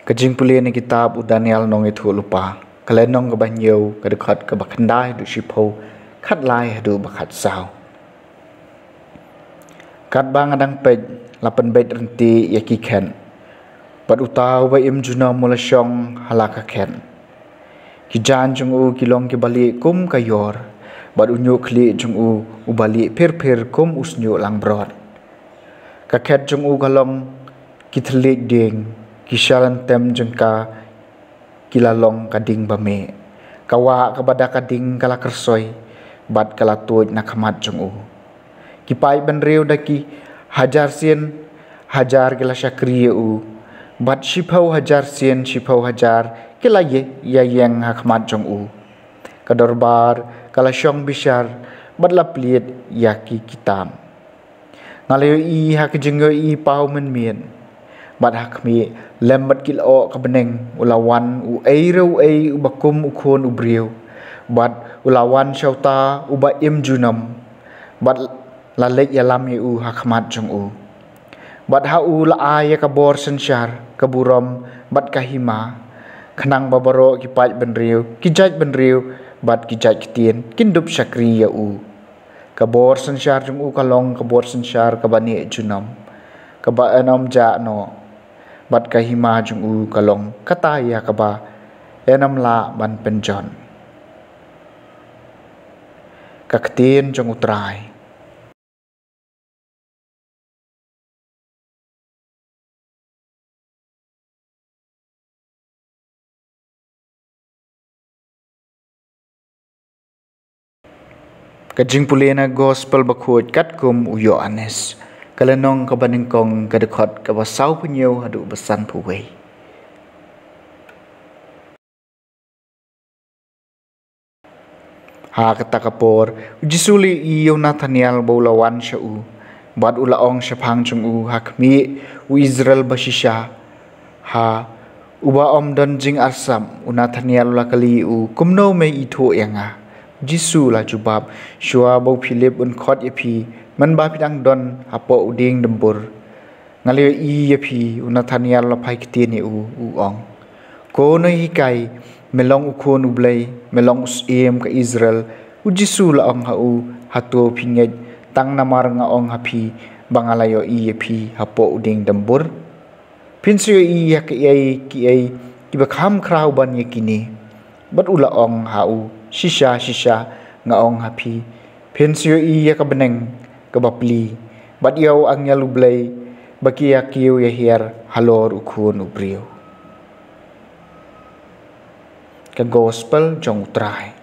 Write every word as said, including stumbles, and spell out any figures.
Ka jingpule na kitab u Daniel nongïathuhlypa, ka lynnong kaba hynñiew, ka dkhot kaba khyndai haduh shiphew, khatlai haduh ba khatsaw. Katba nga dang peit, la pynbeit rynti ïa ki khet, bad uta uba im junom u la shong ha la ka khet. Ki jaiñ jong u ki long kiba lieh kum ka ïor, bad u ñiuh khlieh jong u uba lieh phir phir kum u shñiuh langbrot. Ka khet jong u ka long ki thylliej dieng, ki shalynter jong ka ki la long ka ding ba mih. Ka wah kaba da ka ding ka la kyrsoi, bad ka la tuid na khmat jong u. Ki paid bynriew da ki hajar sien hajar ki la shakri ïa u, bad shiphew hajar sien shiphew hajar ki la ïa, ïa ïeng ha khmat jong u. Ka dorbar ka la shong bishar, bad la plied ïa ki kitab. Nga la ïohi ha ka jingïohi paw mynmiet, bad ha khmih, lem bad ki lyoh ka bneng, u la wan uei re uei uba kum u Khun u briew, bad u la wan sha uta uba im junom, bad la leit ïalam ïa u ha khmat jong u. Bad ha u la ai ïa ka bor synshar, ka burom, bad ka hima, khnang ba baroh ki paid bynriew, ki jait bynriew, bad ki jait ktien, kin dup shakri ïa u. Ka bor synshar jong u ka long ka bor synshar kaba neh junom, kaba ym jah noh, bad ka hima jong u ka long kata ïa kaba ym lah ban pynjot. Ka ktien jong u Trai. Ka jingpule na Gospel bakhuid katkum u Ïoannis. Ka lynnong kaba nyngkong, ka dkhot kaba sawphew hynñiew haduh ba sanphew wei. Ha kata ka por, u Jisu u la ïohi ïa u Nathaniel ba u la wan sha u, bad u la ong shaphang jong u, ha khmih, u Israel bashisha, ha uba ym don jingarsap. U Nathaniel u la kylli ïa u, kumno me ithuh ïa nga? U Jisu u la jubab, shuwa ba u Philip un khot ïa phi, mynba phi dang don hapoh u dieng dymbur, nga la ïohi ïa phi. U Nathaniel u la phai ktien ïa u, u ong, ko nonghikai, me long u Khun u Blei, me long u Syiem ka Israel. U Jisu u la ong ha u, hato phi ngeit tang namar nga ong ha phi ba nga la ïohi ïa phi hapoh u dieng dymbur? Phin sa ïohi ïa kiei kiei kiba kham khraw ban ïa kine. Bad u la ong ha u, shisha shisha nga ong ha phi, phin sa ïohi ïa ka bneng kaba pli, bad ïa u angel u Blei ba ki ïa kiew ïa hiar halor u Khun u briew. Ka Gospel jong u Trai.